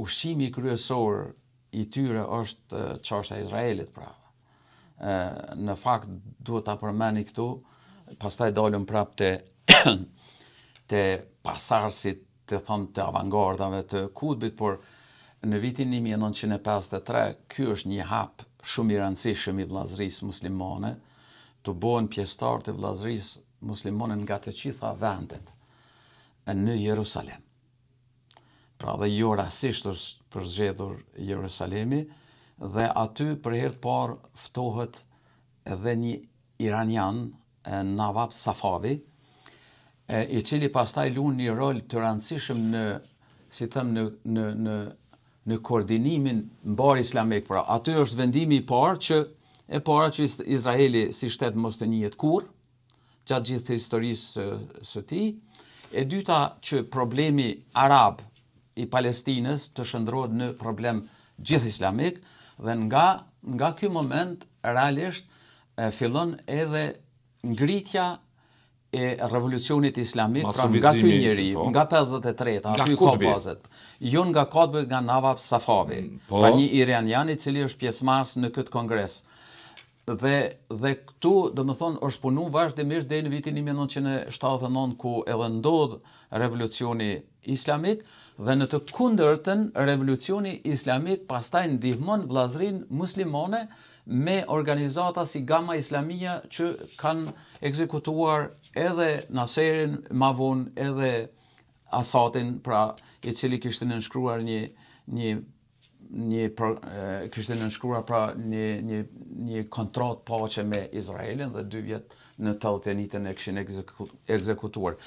Ushqimi kryesor i tyre është çështja e Izraelit, pra. Në fakt duhet ta përmendi këtu, pastaj dalëm prapë te pasardhësit, të thëmë, të avangardave të Kutbit, por në vitin 1953, ky është një hap shumë i rëndësishëm i Vllazërisë Muslimane, të bëhen pjesëtar të Vllazërisë Muslimane nga të gjitha vendet në Jerusalem. Pra, dhe jo rastisht është përzgjedhur Jerusalemi, dhe aty për herë të parë ftohet edhe një iranian, Navab Safavi, i cili pastaj luan një rol të rëndësishëm në, si them, në koordinimin mbar islamik. Pra, aty është vendimi i parë që e para që Izraeli si shtet mos të njihet kurrë gjatë gjithë historisë së tij. E dyta, që problemi arab i Palestinës të shndërrohet në problem gjithë islamik, dhe nga ky moment realisht fillon edhe ngritja e revolucionit islamik, pra nga ky njeri, nga 53, aty ka bazët. Jo nga Kutbi, nga Navab Safavi, pra një iranian i cili është pjesëmarrës në këtë kongres. Dhe këtu, do më thonë, është punu vazhdimisht deri në vitin 1979, ku edhe ndodh revolucioni islamik, dhe në të kundërtën, revolucioni islamik pastaj ndihmon Vllazërinë Muslimane me organizata si Gama Islamia, që kanë ekzekutuar edhe Naserin, ma vonë edhe Asadin, pra, i cili kishte nënshkruar një një pro, kishte nënshkruar, pra, një kontratë paqe me Izraelin dhe 2 vjet në 81 e kishin ekzekutuar.